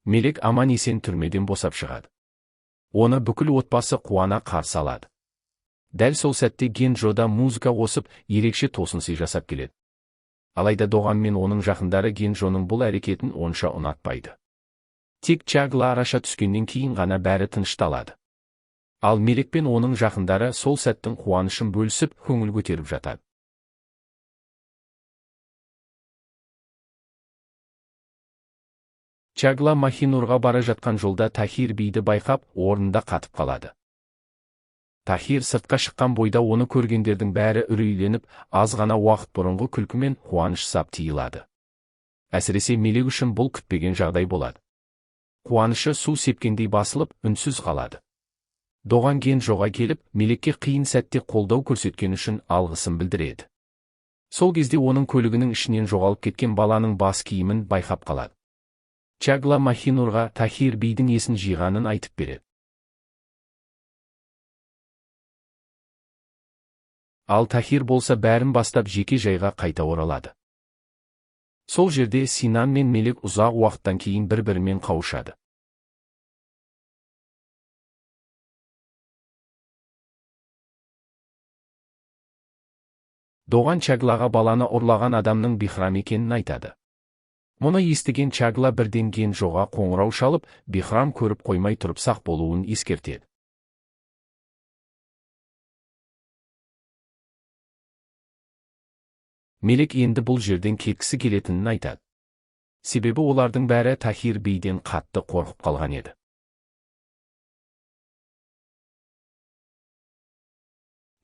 Мелек аман-есен түрмеден босап шығады. Оны бүкіл отбасы қуана қарсы алады. Дәл сол сәтте Генджода музыка қосып, ерекше тосын сый жасап келеді. Алайда Доған мен оның жақындары Генджоның бұл әрекетін онша ұнатпайды. Тек Чагла араша түскеннен кейін ғана бәрі тынышталады. Ал Мелек пен оның жақындары сол сәттің қуанышын бөлісіп, көңіл көтеріп жатады. Чагла Махинурға бара жатқан жолда Тахир биді байқап, орнында қатып қалады. Тахир сыртқа шыққан бойда оны көргендердің бәрі үрейленіп, аз ғана уақыт бұрынғы күлкі мен қуаныш сап тыйылады. Әсіресе Мелек үшін бұл күтпеген жағдай болады. Қуанышы су сепкендей басылып, үнсіз қалады. Доған Генджоға келіп, Мелекке қиын сәтте қолдау көрсеткен үшін алғысын білдіреді. Сол кезде оның көлігінің ішінен жоғалып кеткен баланың бас киімін байқап қалады. Чагла Махинурға Тахир бидің есін жиғанын айтып береді. Ал Тахир болса бәрін бастап жеке жайға қайта оралады. Сол жерде Синан мен Мелек ұзақ уақыттан кейін бір-бірімен қауышады. Доған Чаглаға баланы ұрлаған адамның Бихрам екенін айтады. Мұны естіген Чагла бірден Генджоға қоңырау шалып, Бихрам көріп қоймай тұрып сақ болуын ескертеді. Мелек енді бұл жерден кеткісі келетінін айтады. Себебі олардың бәрі Тахир бейден қатты қорқып қалған еді.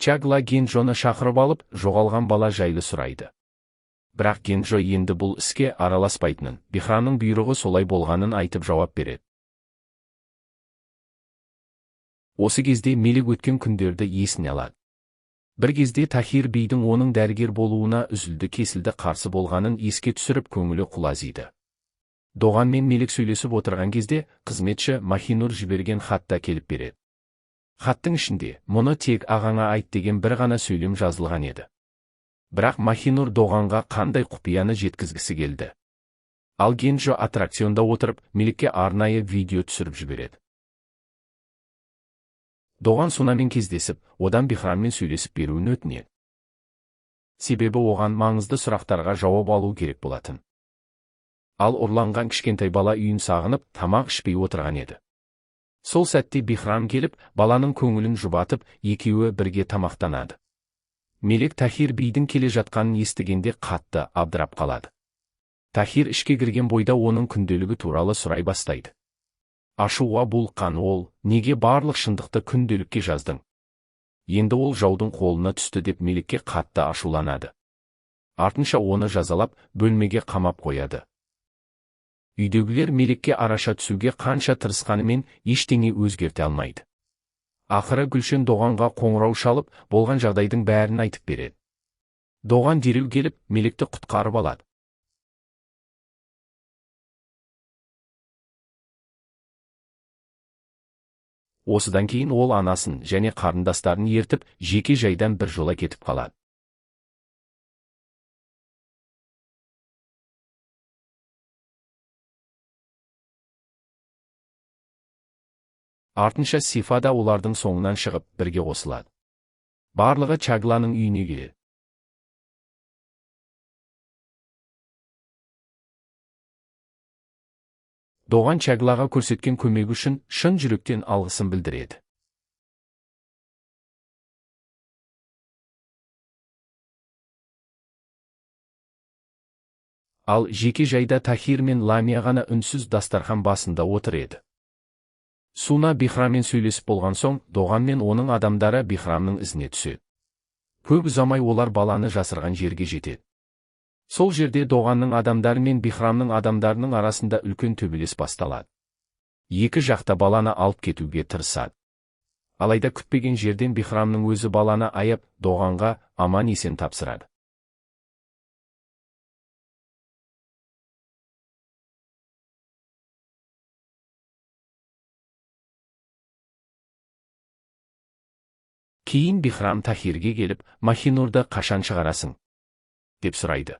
Чагла Генджоны шақырып алып, жоғалған бала жайлы сұрайды. Бірақ Генджо енді бұл іске араласпайтынын, Бихрамның бұйрығы солай болғанын айтып жауап береді. Осы кезде Мелек өткен күндерді есіне алады. Бір кезде Тахир бидің оның дәрігер болуына үзілді-кесілді қарсы болғанын еске түсіріп көңілі құлазиды. Доған мен Мелек сөйлесіп отырған кезде қызметші Махинур жіберген хатта келіп береді. Хаттың ішінде мұны тек ағаңа айт деген бір ғана сөйлем жазылған еді. Бірақ Махинур Доғанға қандай құпияны жеткізгісі келді. Ал Генджо аттракционда отырып, Мелекке арнайы видео түсіріп жібереді. Доған Сунамен кездесіп, одан Бихраммен сөйлесіп беруін өтінеді. Себебі оған маңызды сұрақтарға жауап алу керек болатын. Ал ұрланған кішкентай бала үйін сағынып, тамақ ішпей отырған еді. Сол сәтте Бихрам келіп, баланың көңілін жұбатып, екеуі бірге тамақтанады. Мелек Тахир бидің келе жатқанын естігенде қатты абдырап қалады. Тахир ішке кірген бойда оның күнделігі туралы сұрай бастайды. Ашуға булыққан ол, неге барлық шындықты күнделікке жаздың? Енді ол жаудың қолына түсті деп Мелекке қатты ашуланады. Артынша оны жазалап, бөлмеге қамап қояды. Үйдегілер Мелекке араша түсуге қанша тырысқанымен ештеңе өзгерте алмайды. Ақыры Гүлшен Доғанға қоңырау шалып, болған жағдайдың бәрін айтып береді. Доған дереу келіп, Мелекті құтқарып алады. Осыдан кейін ол анасын және қарындастарын ертіп, жеке жайдан бір жола кетіп қалады. Артынша Сифа да олардың соңынан шығып, бірге қосылады. Барлығы Чагланың үйіне келеді. Доған Чаглаға көрсеткен көмегі үшін шын жүректен алғысын білдіреді. Ал жеке жайда Тахир мен Ламия ғана үнсіз дастархан басында отыр еді. Суна Бихраммен сөйлесіп болған соң, Доған мен оның адамдары Бихрамның ізіне түседі. Көп ұзамай олар баланы жасырған жерге жетеді. Сол жерде Доғанның адамдары мен Бихрамның адамдарының арасында үлкен төбелес басталады. Екі жақта баланы алып кетуге тырысады. Алайда күтпеген жерден Бихрамның өзі баланы аяп, Доғанға аман-есен тапсырады. Кейін Бихрам Тахирге келіп, Махинурды қашан шығарасың? Деп сұрайды.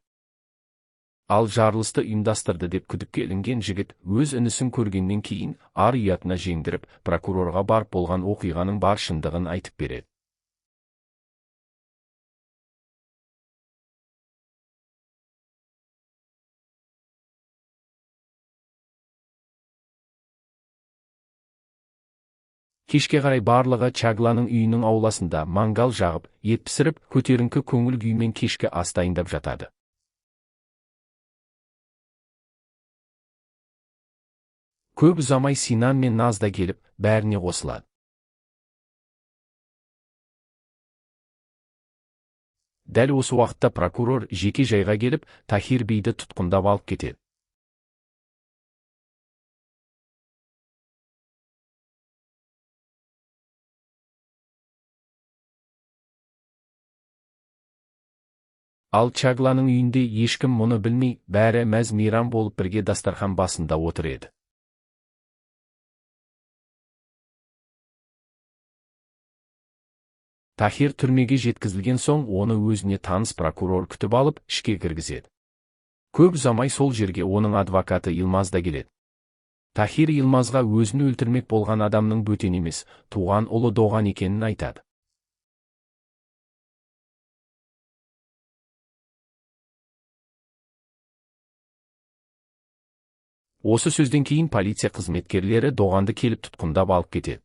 Ал жарылысты ұйымдастырды деп күдікке ілінген жігіт өз інісін көргеннен кейін ар ұятына жеңдіріп, прокурорға барып болған оқиғаның бар шындығын айтып береді. Кешке қарай барлығы Чагланың үйінің ауласында мангал жағып, ет пісіріп, көтеріңкі көңіл күймен кешкі ас дайындап жатады. Көп ұзамай Синан мен Наз да келіп, бәріне қосылады. Дәл осы уақытта прокурор жеке жайға келіп, Тахир бейді тұтқындап алып кетеді. Ал Чагланың үйінде ешкім мұны білмей, бәрі мәз мейрам болып бірге дастархан басында отыр еді. Тахир түрмеге жеткізілген соң, оны өзіне таныс прокурор күтіп алып, ішке кіргізеді. Көп ұзамай сол жерге оның адвокаты Йылмаз да келеді. Тахир Йылмазға өзін өлтірмек болған адамның бөтен емес, туған ұлы Доған екенін айтады. Осы сөзден кейін полиция қызметкерлері Доғанды келіп тұтқындап алып кетеді.